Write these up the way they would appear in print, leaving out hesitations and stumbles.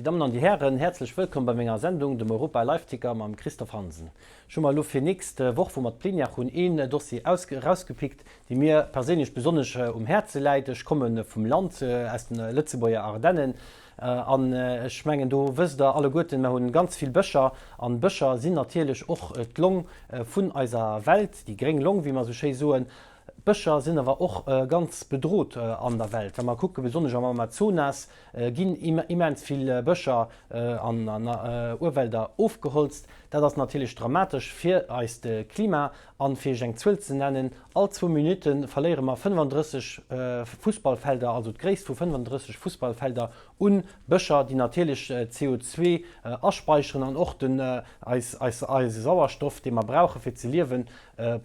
Déi Dammen an déi Hären, häerzlech wëllkomm bei menger Sendung, dem Europa Live Ticker mam Christophe Hansen. Ech hu mer elo fir nächst Woch, wou mer d'Plenière hunn, een Dossier erausgepickt, dee mir perséinlech besonnesch um Häerze läit. Ech komme vum Land, aus de Lëtzebuerger Ardennen, an ech mengen, do wësst Der alleguerten, mer hunn ganz vill Bëscher, an Bëscher sinn natierlech och d'Long vun eiser Welt, déi gréng Long, wéi mer esou schéi soen. D'Bëscher sinn awer och ganz bedrot an der Welt. Wa mer kucken, besonnesch am Amazonas ginn immens vill Bëscher an Urwälder ofgeholzt. Dat ass natierlech dramatesch fir eist Klima. An fir Iech eng Zuel ze nennen, All zwou Minutte verléiere mer 35 Fussballfelder, also d'Gréisst vu 35 Fussballfelder un Bëscher, déi natierlech CO2 aspeicheren an och den eise Sauerstoff, dee mer brauche fir ze liewen,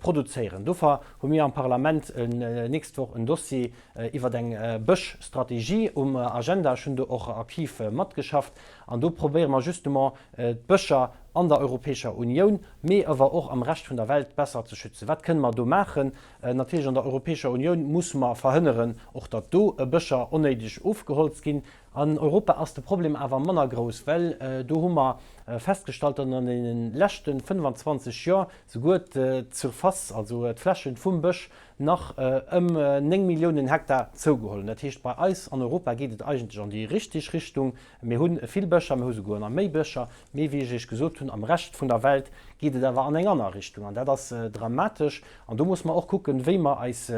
produzéieren. Dofir hu mir am Parlament nächst Woch en Dossier iwwert eng Bëschstrategie um Agenda. Ech hunn do och aktiv matgeschafft. An do probéiere mer justement d'Bëscher an der Europäescher Unioun, mee awer och am Rescht vun der Welt besser ze schützen. Wat kënne mer do maachen? Natierlech an der Europäescher Unioun musse mer verhënneren och, datt do Bëscher onnéideg ofgeholzt ginn. An Europa ass de Problem awer manner grouss, well do hu mer festgestallt, datt an deene leschte 25 Joer souguer d'Surface, also d'Fläche vum Bësch, nach ëm 9 Milliounen Hektar zougeholl hunn. Dat heescht, bei eis an Europa geet et eigentlech an déi richteg Richtung. Mir hu vill Bëscher, mir hu souguer nach méi Bëscher, mee wéi ech Iech gesot hunn, am Rescht vun der Welt geet et awer an eng aner Richtung an dat ass dramatesch. An do musse mer och kucken, wéi mer eis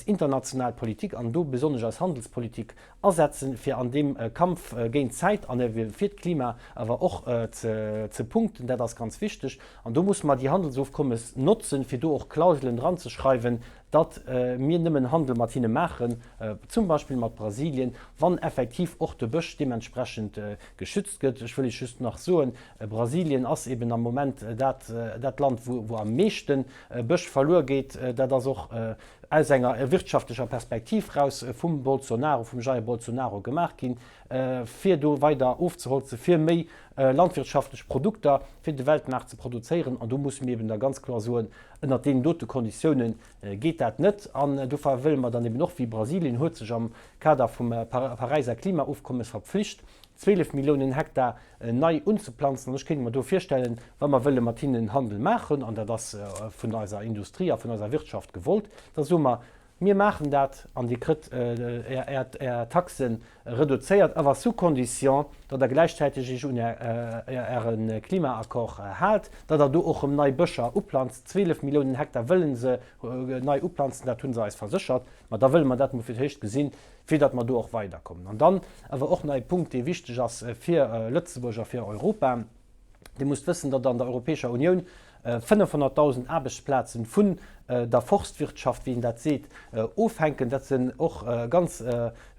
international Politik an do besonnesch eis Handelspolitik asetzen, fir an deem Kampf géint d'Zäit an ewell fir d'Klima awer och ze punkten. Dat ass ganz wichteg. An do musse mer déi Handelsofkommes notzen, fir do och Klauselen dranzeschreiwen, datt mir nëmmen Handel mat hinne maachen, zum Beispill mat Brasilien, wann effektiv och de Bësch deementsprechend geschützt gëtt. Ech wëll Iech just nach soen, Brasilien ass eben am Moment dat Land, wou am meeschte Bësch verluer geet. Dat ass och aus enger wirtschaftlecher Perspektiv raus vum Bolsonaro, vum Jair Bolsonaro gemaach ginn, fir do weider ofzeholzen, fir méi landwirtschaftlech Produkter fir de Weltmaart ze produzéieren. An do musse mir eben da ganz kloer soen, ënnert deenen dote Konditiounen geet dat net. An dofir wëlle mer dann eben och, wéi Brasilien huet sech am Kader vum Paräiser Klimaofkommes verpflicht, 12 Milliounen Hektar nei unzeplanzen. An ech kéint mer do virstellen, wa mer wëlle mat hinnen Handel maachen, an dat ass vun eiser Industrie a vun eiser Wirtschaft gewollt, da soe mer, Mir maachen dat an Dir kritt Är Taxe reduzéiert, awer sous condition, datt Der gläichzäiteg Iech un Äre Klimaaccord haalt, datt Der do och erëm nei Bëscher uplanzt. 12 Milliounen Hektar wëlle se nei uplanzen, dat hu se eis verséchert. Ma da wëlle mer dat emol fir d'éischt gesinn, fir datt mer do och weiderkommen. An dann awer och nach e Punkt, dee wichteg ass fir Lëtzebuerg a fir Europa. Dir musst wëssen, datt an der Europäescher Unioun 500.000 Aarbechtsplazen vun der Forstwirtschaft, wéi een dat seet, ofhänken. Dat sinn och ganz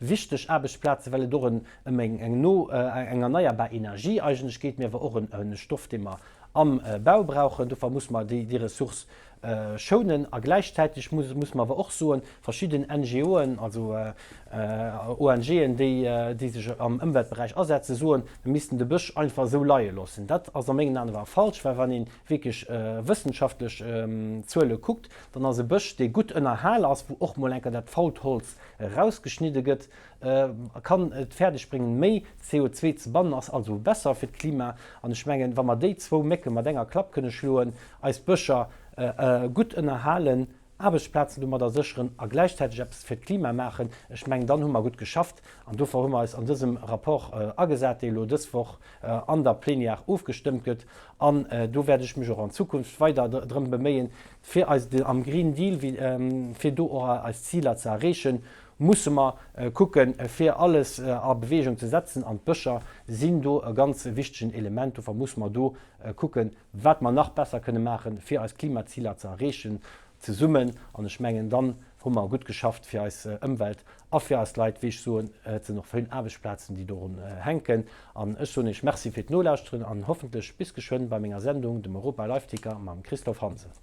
wichteg Aarbechtsplazen, well et och ëm eng eng erneierbar Energie eigentlech geet, mee awer och e Stoff, dee mer am Bau brauchen. Dofir muss mer déi Ressource schounen. A gläichzäiteg muss mer awer och soen, verschidden NGOen, also ONGen, déi sech am Ëmweltberäich asetzen, soen, mir missten de Bësch einfach esou leie loossen. Dat ass a mengen Aen awer falsch, well wann ee wierklech wëssenschaftlech Zuele kuckt, dann ass e Bësch, dee gutt ënnerhal ass, wou och mol enker dat fault Holz erausgeschnidde gëtt, kann et fäerdeg bréngen, méi CO2 ze bannen, ass also besser fir d'Klima. An ech mengen, wa mer déi zwou Mécke mat enger Klapp kënne schloen, eis Bëscher gutt ënnerhalen, Aarbechtsplazen domadder sécheren a gläichzäiteg eppes fir d'Klima maachen, ech mengen, dann hu mer gutt geschafft. An dofir hu mer eis an dësem Rapport agesat, dee elo dës Woch an der Plenière ofgestëmmt gëtt. An do wäert ech mech och an Zukunft weider drëm beméien, fir eis am Green Deal, fir do och eis Ziler ze erreechen, musse mer kucken, fir alles a Bewegung ze setzen. An d'Bëscher sinn do e ganz wichtegen Element. Dofir musse mer do kucken, wat mer nach besser kënne maachen, fir eis Klimaziler ze erreechen, zesummen. An ech mengen, dann hu mer gutt geschafft fir eis Ëmwelt a fir eis Leit. Wéi ech soen, et sinn och vill Aarbechtsplazen, déi dorun hänken. An ech soen Iech Merci fir d'Nolauschteren an hoffentlech bis geschwënn bei menger Sendung, dem Europa Live Ticker mam Christophe Hansen.